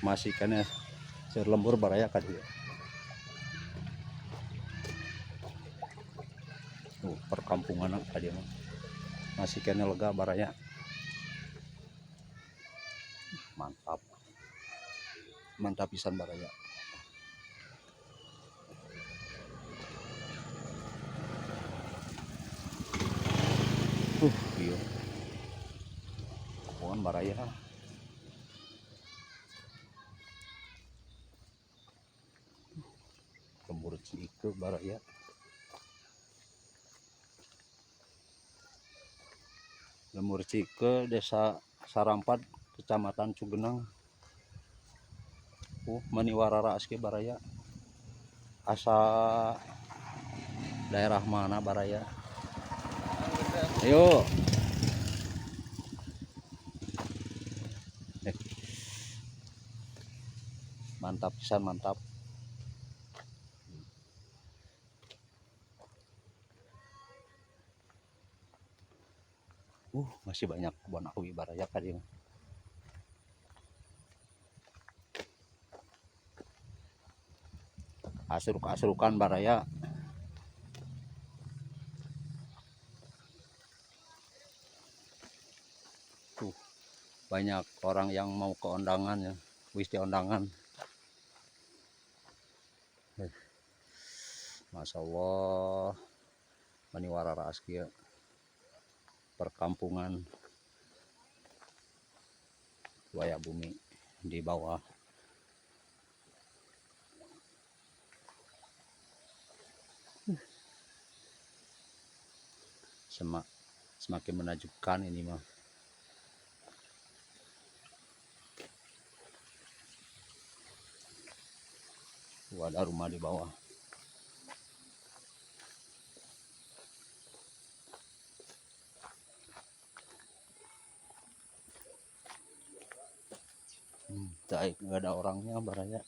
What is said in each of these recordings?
Masih keneh seueur lembur baraya ka dieu. Tuh perkampungan ka dieu mah. Masih keneh lega baraya. Mantap. Mantap pisan baraya. Ieu. Pohon baraya. Lembur Ciike baraya. Lembur Ciike, Desa Sarampad, Kecamatan Cugenang. Mani wararaas ge baraya. Asa daerah mana baraya. Ayo. Mantap pisan, mantap. Masih banyak kebun awi baraya tadi. Asruk-asrukan baraya. Tuh, banyak orang yang mau ke undangan ya. Wis di undangan. Masya Allah. Mani wararaas kieu. Perkampungan Waya Bumi di bawah. Semakin menakjubkan ini mah. Tuh, ada rumah di bawah. Baik, nggak ada orangnya baraya.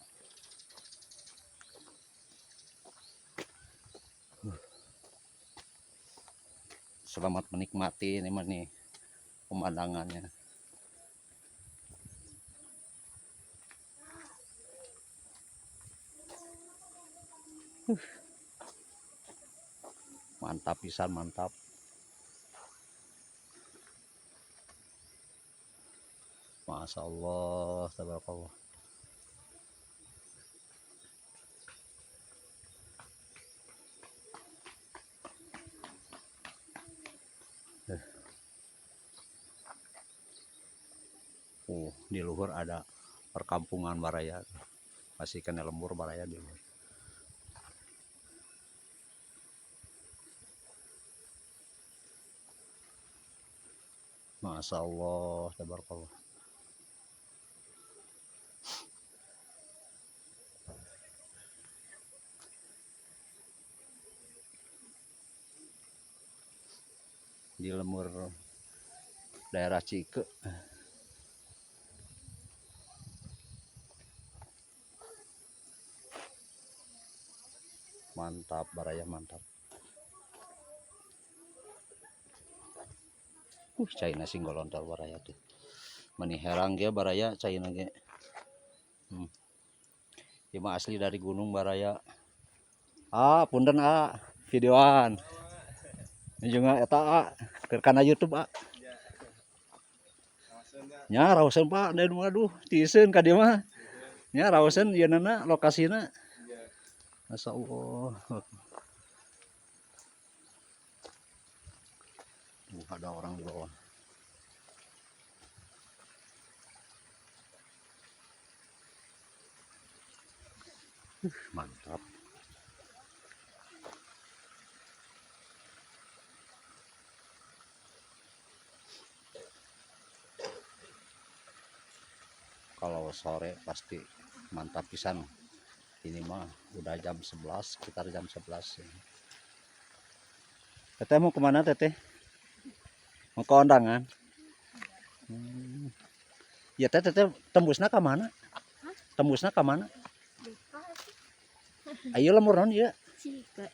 Selamat menikmati ini mah nih pemandangannya. Mantap pisan, mantap. Masya Allah, tabarakallah. Di luhur ada perkampungan baraya. Masih kena lembur baraya di luhur. Masya Allah, tabarakallah. Di lemur daerah Ciike. Mantap baraya, mantap. Caina sing golontor baraya tuh. Meni herang ge baraya caina ge. Ieu mah asli dari gunung baraya. Ah, punten ah, videoan. Ini juga eta ah, keur kana YouTube ah. Nya raoseun Pak, dan waduh, tiiseun ka dieu mah. Nya raoseun ieu nana lokasina. Masya Allah. Ada orang di bawah. Mantap. Kalau sore pasti mantap pisan. Ini mah udah jam 11, sekitar jam 11 ya. Teteh mau kemana teteh? Mau ke undangan? Ya teteh, teteh tembusna ke mana? Hah? Tembusna ke mana? Ayo lemur naon ieu? Ciike.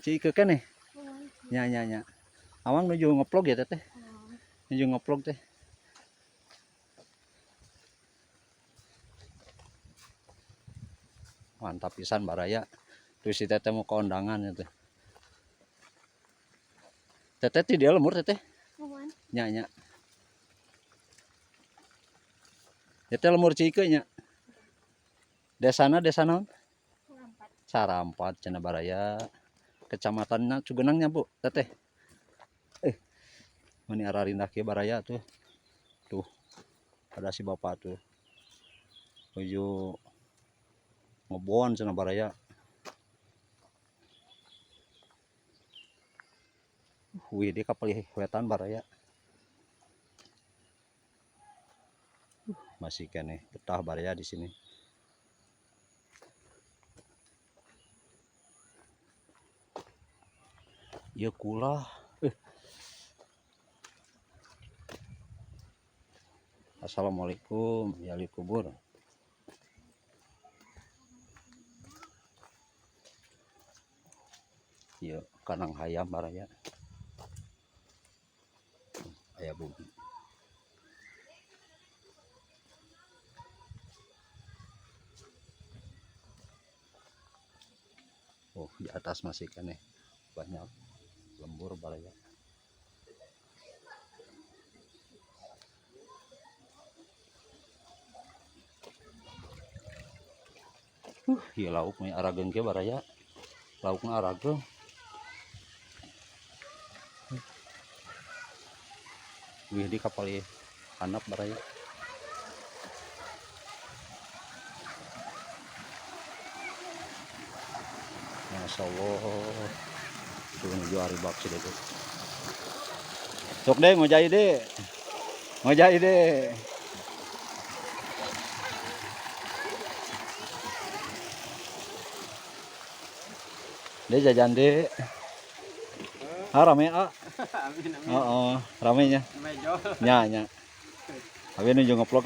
Ciike keneh. Oh. Nya nya nya. Awang nuju ngevlog ya teteh. Oh. Nuju ngevlog teh. Mantap pisan, baraya. Tuh si teteh mau ke undangan itu. Teteh ti dieu lembur, Teteh? Muhun. Nya nya. Teteh lembur Cike nya. Desana desa naon? Sarampat. Sarampat cenah, baraya. Kecamatanna Cugenang nya, Bu, Teteh. Meni ararindah kieu, baraya, tuh. Tuh. Ada si bapak tuh. Nuju ngebon cenah, baraya. Wih, dia kapal wetan, baraya. Masih keneh betah, baraya, di sini. Ya kulah. Assalamualaikum, ya kubur. Ya, kandang hayam, baraya. Aya bumi. Oh, di atas masih keneh banyak lembur, baraya. Ieu lauk mah arageung kieu, baraya. Laukna arageung. Wih, di kapal ieu handap, baraya. Masya Allah. Itu menuju hari bakso deh. Sok deh, ngojai deh. Ngojai deh. Deh jajan deh. Ah, rame ah. Amin, amin. Oh, ramenya. Mejo. Nya nya. Abi nuju ngevlog.